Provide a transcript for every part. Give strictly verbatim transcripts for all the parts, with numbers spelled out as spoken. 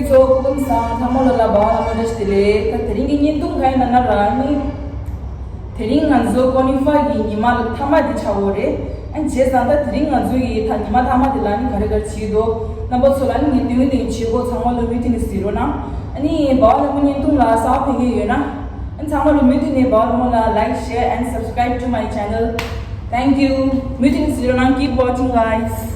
ཚོ་སྐུ་ཁམས་བཟང་། ཚང་མ་ལོ་ལ་བ་ལ་མོ་འདྲ་ཞིག་དེ་ལས། ད་དེ་རིང་གི་བརྙན་ཐུང་ག་ཡིན་ན་ན་ར་ནི། དེ་རིང་ང་ཚོ་ཀོ་ནི་ཧྥ་གི་ཉི་མ་མཐའ་མ་དེ་ཆགས་ཡོད་རེད། ཨ་བྱས་ཙང་ད་དེ་རིང་ང་ཚོ་གི་ད་ཉི་མ་མཐའ་མ་དེ་ལ་ནི་ག་རེ་ག་རེ་བྱེད་ཀྱི་འདུག་རྣམ་པ་ཚོ་ལ་ནི་ངས་སྟོན་སྟོན་བྱེད་སྒོ་ཚང་མ་ལོ་མུ་མཐུད་ནས་གཟིགས་རོགས་གནང་། ཨ་ནི་བ་ལ་མོ་བརྙན་ཐུང་ལ་གསར་པ་ཕེབས་མཁན་ཡོད་ན། ཨ་ཚང་མ་ལོ་མུ་མཐུད་ནས་བ་ལ་མོ་ལ་like, share and subscribe to my channel. Thank you. མུ་མཐུད་ནས་གཟིགས་རོགས་གནང་། Keep watching, guys.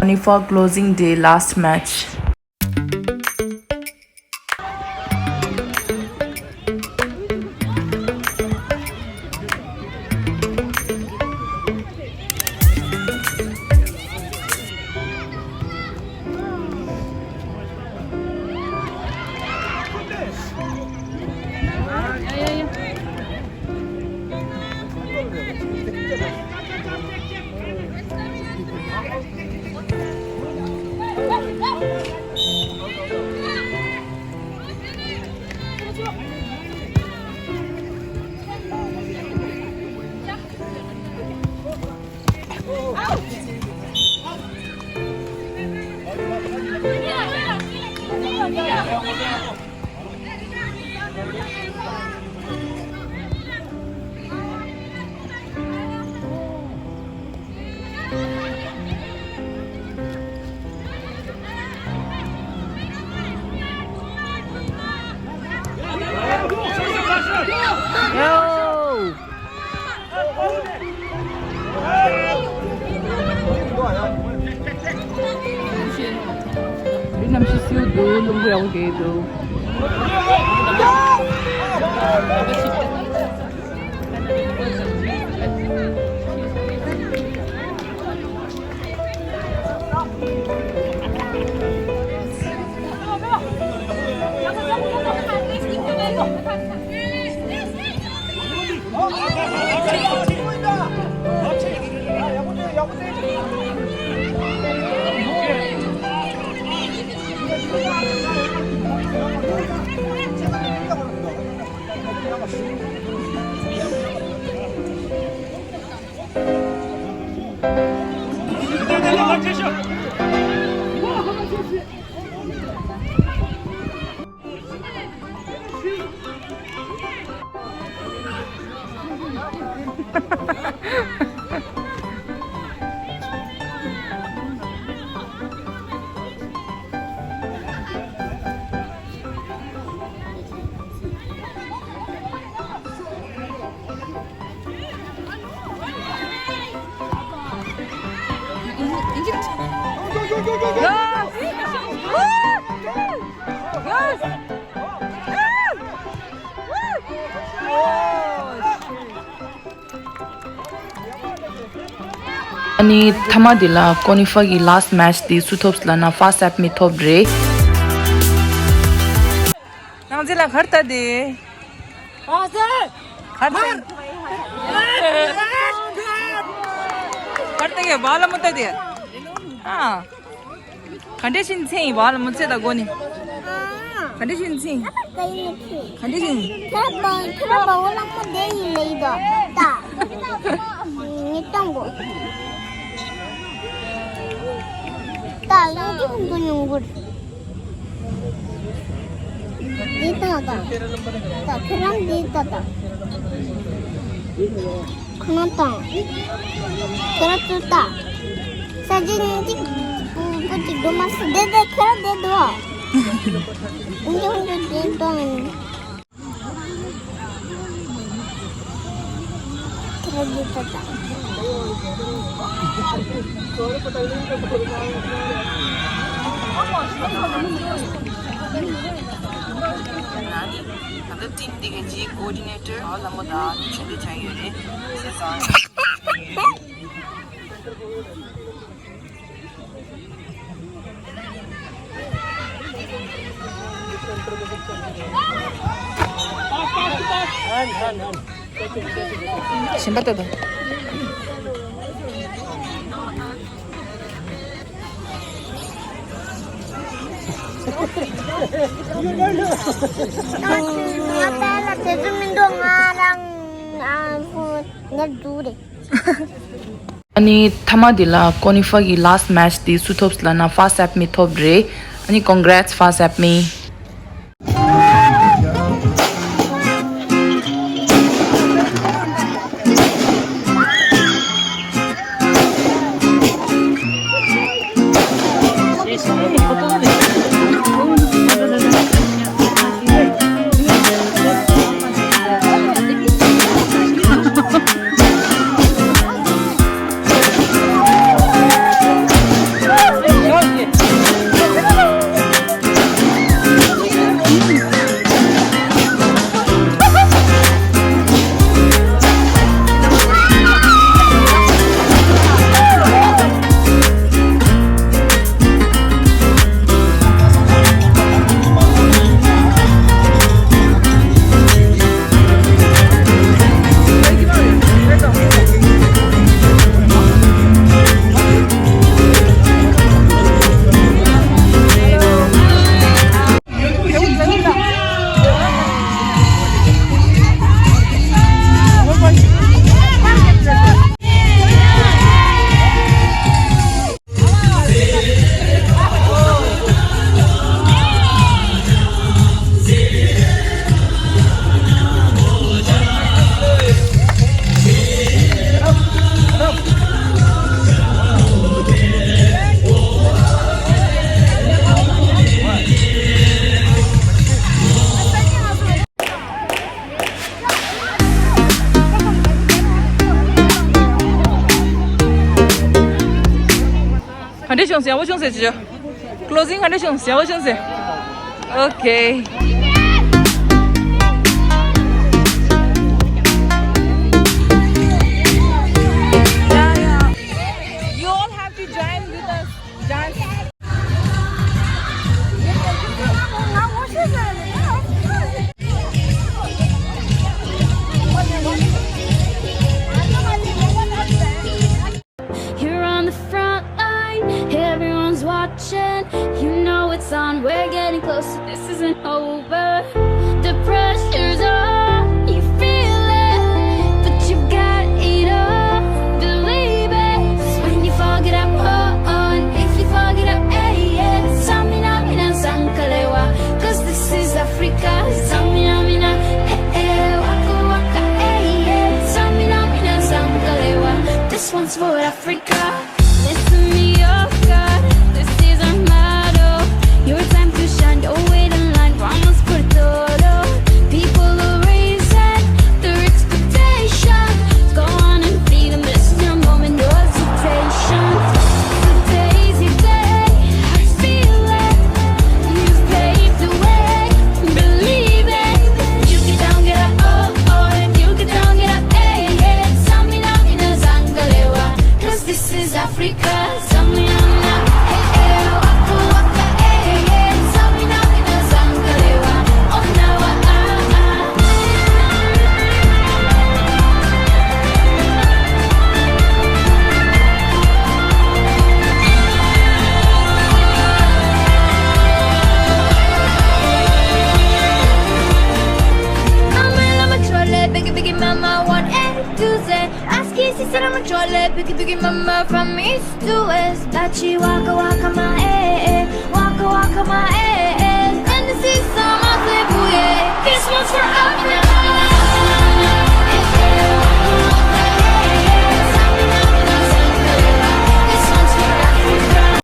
Konifa closing day last match. མི་རྣམས་ཤི་སིའུ་འདུག་རླུང་བུ་ཡག་པོ་རྒྱག་གི་འདུག་ཨ་ནི་མཐའ་མ་དེ་ལ་ཀོ་ནི་ཧྥ་གི་last match དེ་སུ་ཐོབ་ལབ་ན་first attempt ཐོབ་རེད། ནང་ཚེ་ལ་གར་ལྟ་དེ། གར་ལྟ། གར་ལྟ་གི་བ་ལ་མོ་ལྟ་དེ། ཨ། ག་འདྲ་ཞིག་མཚན་ཡིན་བ་ལ་མོ་ཚེ་ད་གོ་ནི། ག་འདྲ་ཞིག་མཚན། ག་འདྲ་ཞིག་ཁྱེད་རང་བ་འོ་ལ་མོ་དེ་ཡིན་ལེ་ཡིན་དོ། ད། ངས་བཏང་གོ། ད་ཡོང་གི་ཧུང་གོ་ཡོང་གོ། འདི་ལྟ་དང་། ད་ཁྱེད་རང་འདི་ལྟ་དང་། ཁོ་ན་དང་། ཁྱེད་རང་ཚོ་ལྟ། ས་ཆ་ཉིན་གཅིག་པུ་པུ་གཅིག་འགྲོ་མ་སྲིད་དེ་དེ་ཁྱེད་རང་བསྡད་འདུག་ཨ། འདི་འདི་འདི་དང་། ཁྱེད་རང་འདི་ལྟ་དང་། ད་ལྟ་ཊིམ་འདི་གའི་ཀོ་ཌི་ནེ་ཊར་ཨོ་ལ་མོ་དང་ཆུ་འདི་ཆ་ཡོད་རེད། བྱས་ཙང་གཞན་པ་ལྟ་དང་། ང་དཔལ་ལ་དེ་ཚོ་མི་འདུག་ང་རང་ང་ཧོ་ངར་འདུག་རེད། ཨ་ནི་མཐའ་མ་དེ་ལ་ཀོ་ནི་ཧྥ་གི་last match དེ་སུ་ཐོབ་ལབ་ན་first attempt ཐོབ་རེད། ཨ་ནི་congrats first attempt། ག་འདྲ་བྱུང་ཟེར། ཡག་པོ་བྱུང་ཟེར་ཅིག་ཅོ། Closing ག་འདྲ་བྱུང་ཟེར། ཡག་པོ་བྱུང་ཟེར། Okay. You all have to join with us. Dance. You're on the front line, everyone's watching. You know it's on, we're getting closer, this isn't over. The pressure's on, you feel it, but you've got it all. Believe it, when you fuck it up, oh, oh, and if you fuck it up, eh, yeah. Samina, mina, zankalewa, 'cause this is Africa. Samina, mina, eh, eh, waka, waka, eh, yeah. Samina, mina, zankalewa, this one's for Africa. Listen me, oh God, this is our motto. Your time to shine, don't wait in line, vamos por todo. People are raising their expectations. Go on and feed 'em, this is your moment, no hesitation. Today's your day, feel it. You've paved the way, believe it. You get down, get up, oh, oh, and you get down, get up, hey, hey. Samina, mina, zankalewa, 'cause this is Africa. Biggie, biggie, mama, from east to west. Bachi, waka, waka, ma, eh, eh. Waka, waka, ma, eh, eh. And the seas are my, eh, eh. This one's for Africa. This one's for Africa.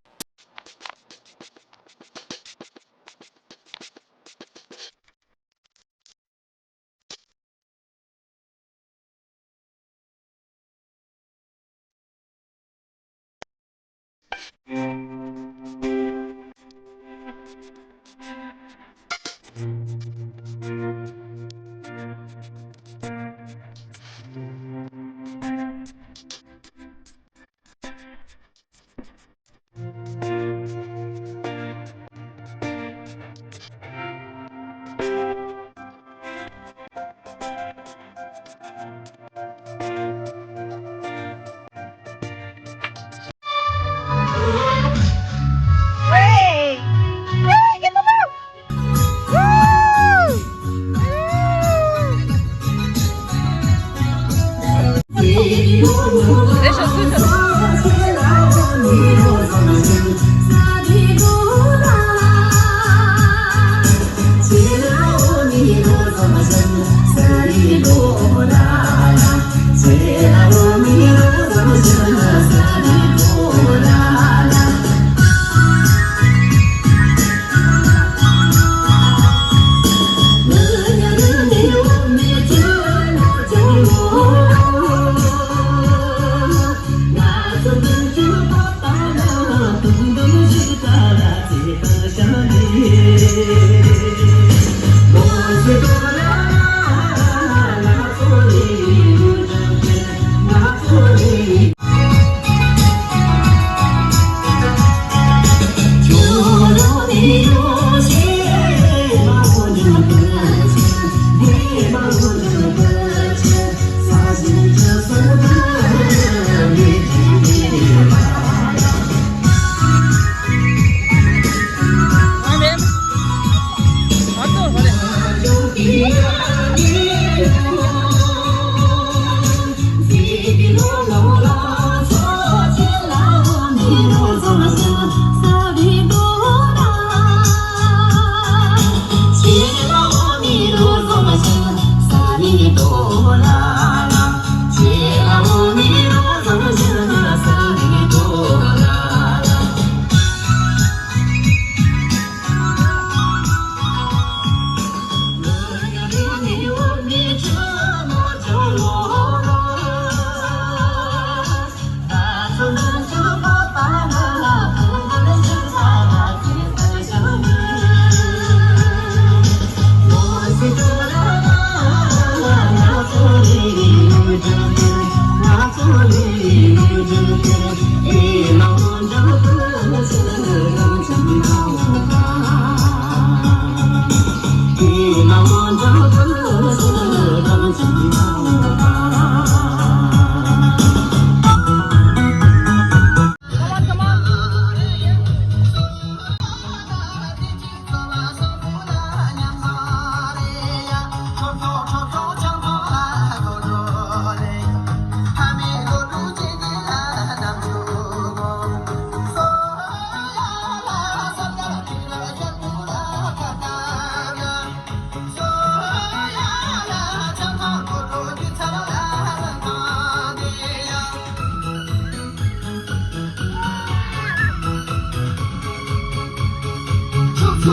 ད་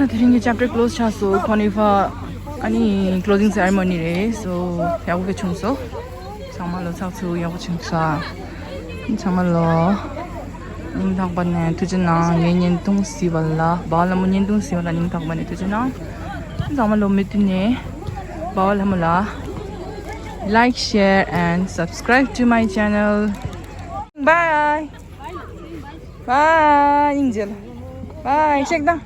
དེ་རིང་གི་ཅེབ་ཊར་ཀློ་སི་ཆགས་སོང་། ཁོ་ནི་ཕ་ཨ་ནི་ཀློ་སིང་སེ་རི་མོ་ནི་རེད། སོ་ཡག་པོ་གི་བྱུང་སོང་། ཚང་མ་ལོ་ཚགས་ཚུད་ཡག་པོ་བྱུང་སོང་། ཚང་མ་ལོ་སྙིང་ཐག་པ་ནས་ཐུགས་རྗེ་གནང་། ངའི་བརྙན་ཐུང་གཟིགས་པ་ལ། འབའ་བ་ལྷ་མོ་བརྙན་ཐུང་གཟིགས་པ་ལ་སྙིང་ཐག་པ་ནས་ཐུགས་རྗེ་གནང་། ཚང་མ་ལོ་མུ་མཐུད་ནས་འབའ་བ་ལྷ་མོ་ལ་like, share and subscribe to my channel. Bye. Bye. སྙིང་རྗེ་ལ། Bye. ཤེག་དང་།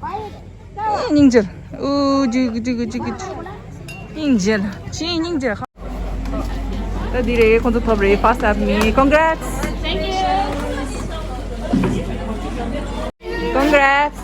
སྙིང་རྗེ་ལ། ཨུ་ཅིག་ཅིག་ཅིག་ཅིག་སྙིང་རྗེ་ལ། ཅི་སྙིང་རྗེ་ལ། ད་འདི་རེད། ཁོང་ཚོ་ཐོབ་རེད། First help me. Congrats. Thank you. Congrats.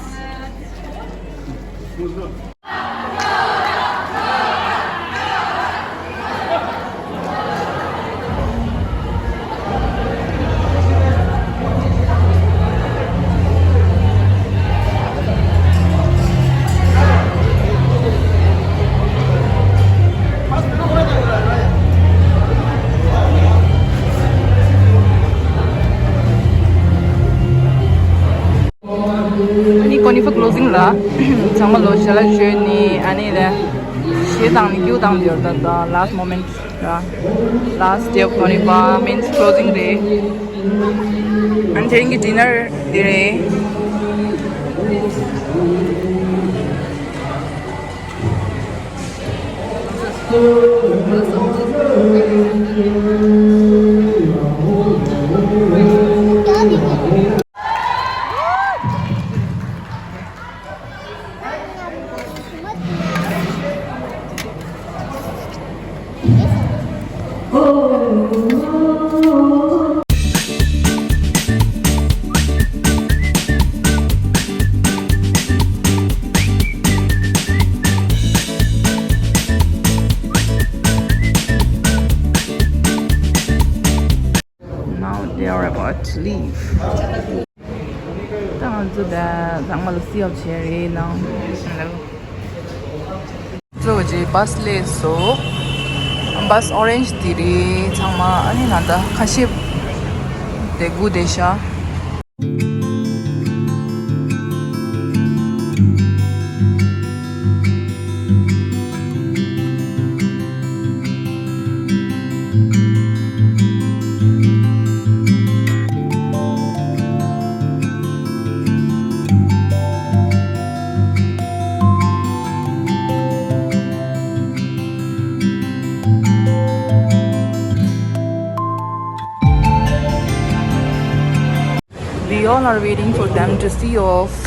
ཨ་ནི་ཀོ་ནི་ཕ་ཀློ་སིང་ལ། ཚང་མ་ལོ་ཞལ་ལག་མཆོད་ནི། ཨ་ནི་ལ་གཞས་བཏང་ནི་ཀིའུ་བཏང་དེ་ཡོད། ད་ད་last moment ར། Last day of ཀོ་ནི་ཕ means closing རེད། ཨ་ནི་དེ་རིང་གི་dinner འདི་རེད། Now they are about to leave. ད་ང་ཚོ་ད་ཚང་མ་ལ་སི་ཡོབ་བྱས་རེད་ནང་། གཙོ་བོ་ཅིག་བྷ་སི་སླེབས་སོང་། བྷ་སི་ཨོ་རེན་ཇི་དེ་རེད། ཚང་མ་ཨ་ནི་ན་ད་ཁ་ཤས་དེ་སྒུག་བསྡད་ཤག We all are waiting for them to see off.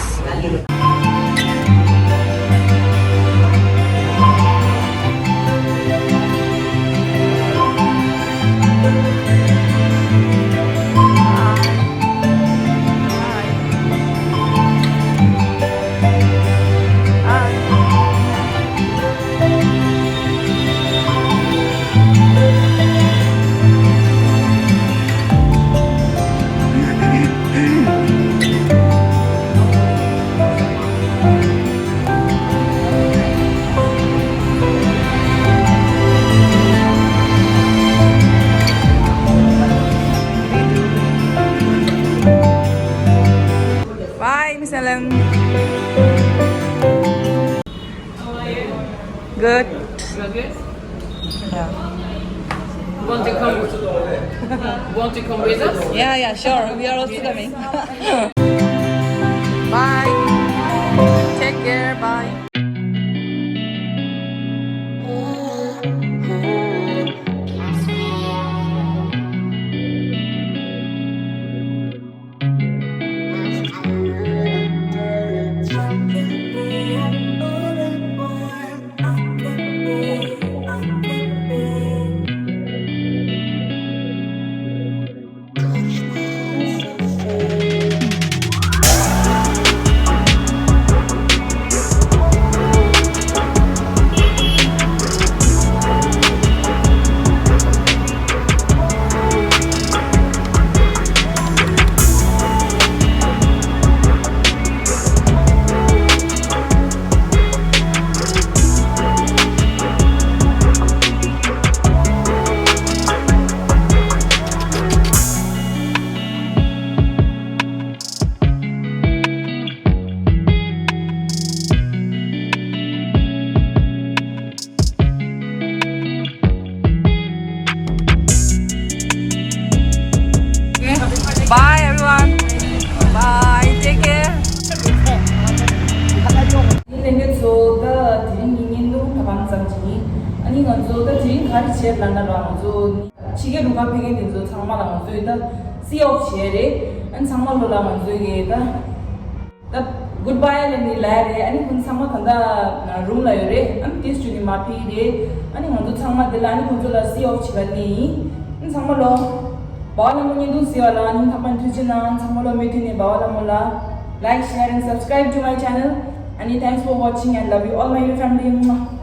Salam. Good. Yeah. Want to come? Want to come with us? Yeah, yeah, sure. We are also coming. Bye. Take care. Bye. Bye everyone. Bye. Take care. ལྷན་རྒྱས་ཚོ་ད་དེ་རིང་ཉིན་ཉིན་ལུང་ད་བང་ཙམ་གྱིས་ཡིན། ཨ་ནི་ང་ཚོ་ད་དེ་རིང་ག་རེ་བྱེད་ལབ་ན་ར། ང་ཚོ་ཕྱི་རྒྱལ་རུ་ཁག་ཕེབས་མཁན་དེ་ཚོ་ཚང་མ་ལ་ང་ཚོས་ད་སི་ཨོཕ་བྱས་རེད། ཨ་ནི་ཚང་མ་ལོ་ལ་ང་ཚོས་གི་ད། ད་གུཌ་བྷའི་ལབ་ནི་ལབ་རེད། ཨ་ནི་ཁོང་ཚང་མ་ད་ལྟ་རུམ་ལ་ཡོད་རེད། ཨ་ནི་ཏིས་ཅུ་ནི་མ་ཕི་རེད། ཨ་ནི་ང་ཚོ་ཚང་མ་དེ་ལ་ཨ་ནི་ཁོང་ཚོ་ལ་སི་ཨོཕ་བྱེད་པ་ནི་ཡིན། ཨ་ནི་ཚང་མ་ལོ། འབའ་བ་ལྷ་མོ་བརྙན་ཐུང་གཟིགས་པ་ལ་སྙིང་ཐག་པ་ནས་ཐུགས་རྗེ་གནང་། ཚང་མ་ལོ་མུ་མཐུད་ནས་འབའ་བ་ལྷ་མོ་ལ་like, share and subscribe to my channel. ཨ་ནི་thanks for watching and love you all my family.